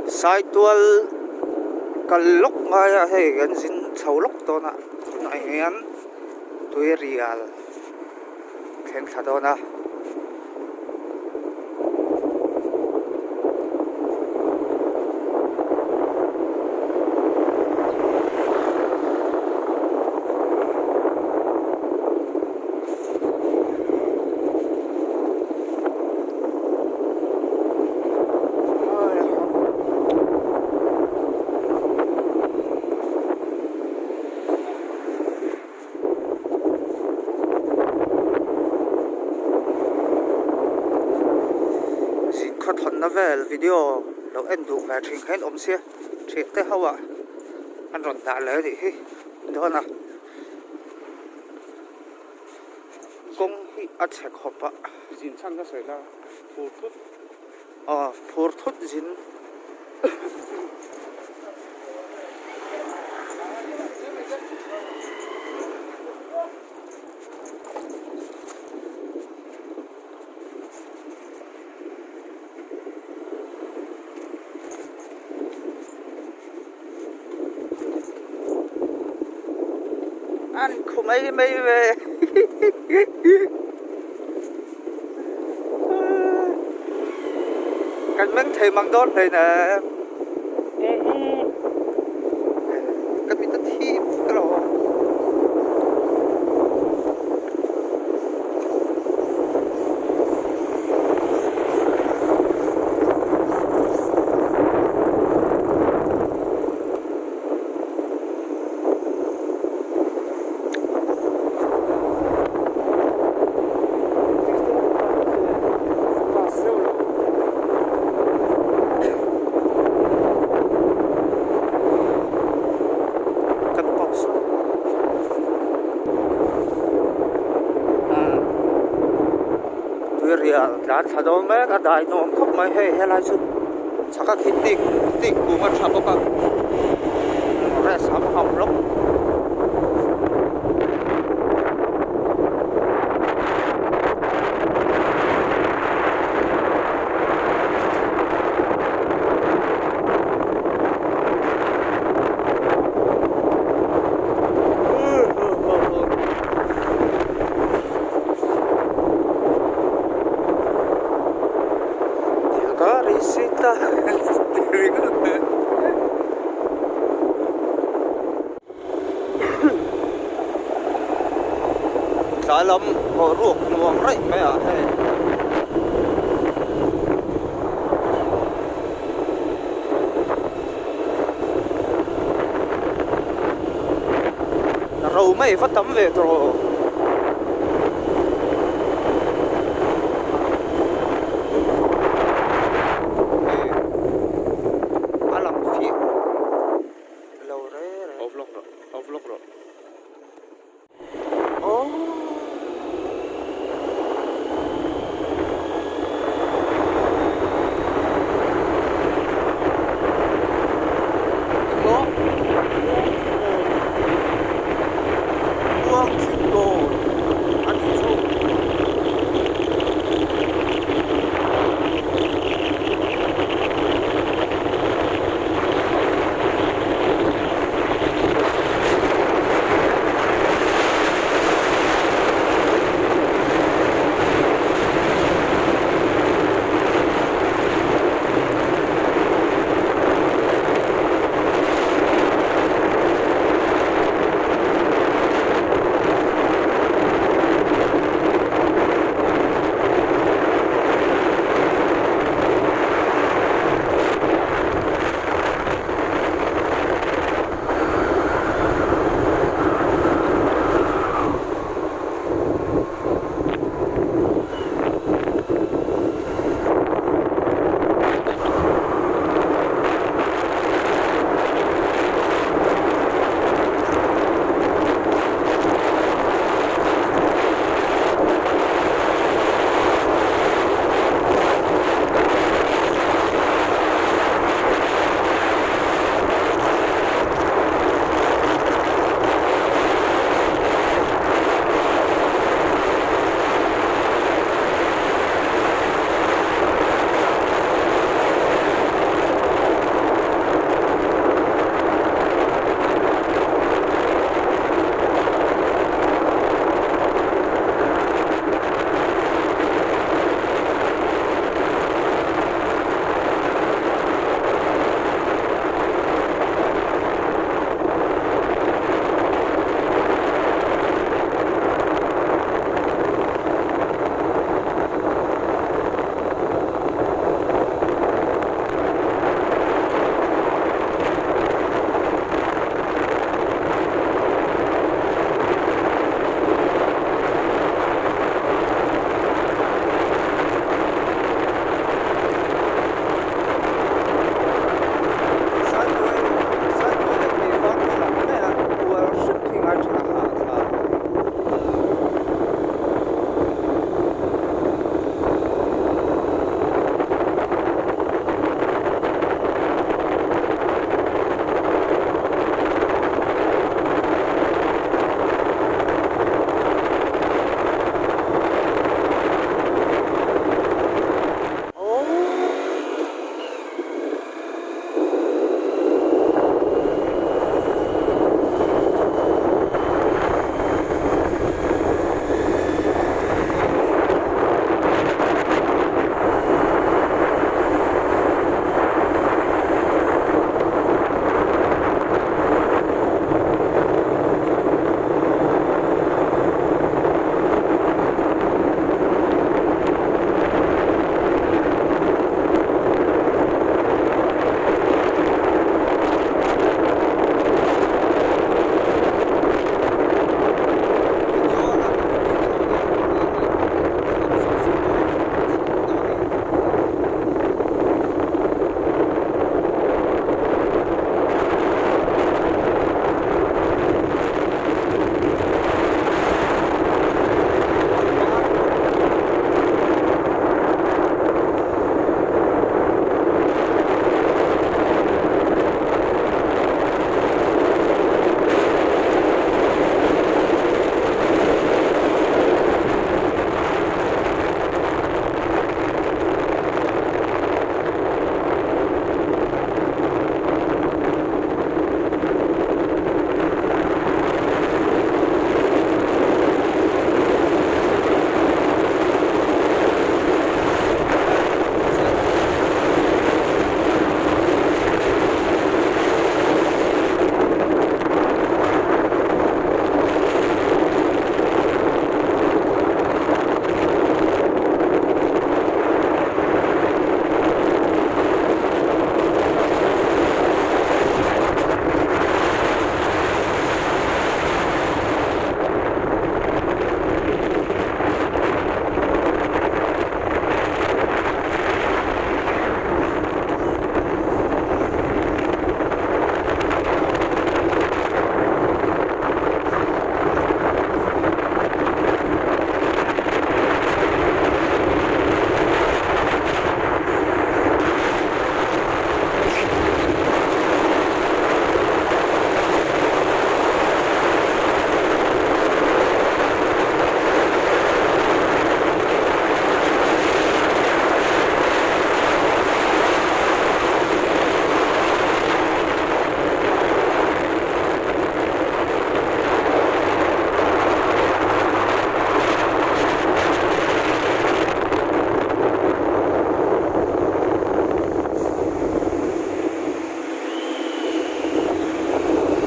Saitual kal lawk ngai a hei kan zin chho lawk dawn a tunah hian tuirial thleng thla dawn a. Khawthawnna vel video lo en duh ve thin kha in awm sia thian te ho ah an rawn dah leh a nih hi dawn a. Kawng hi a chhe khawp a. Zin chhan ka sawi la phur thut. Aw phur thut zin. An khu mai mai ve Kan meng thei mang dawn hlei nem Ka mit a thip ka lo. Kan pause Tuirial tlan thla dawn mek a dai nuam khawp mai hei helai chu chhaka khi tik tik kung a tha bawk a rest ham ham lawk. Tlai lam boruak nuam raih mai ah hei. Ro mai va tam ve tawh.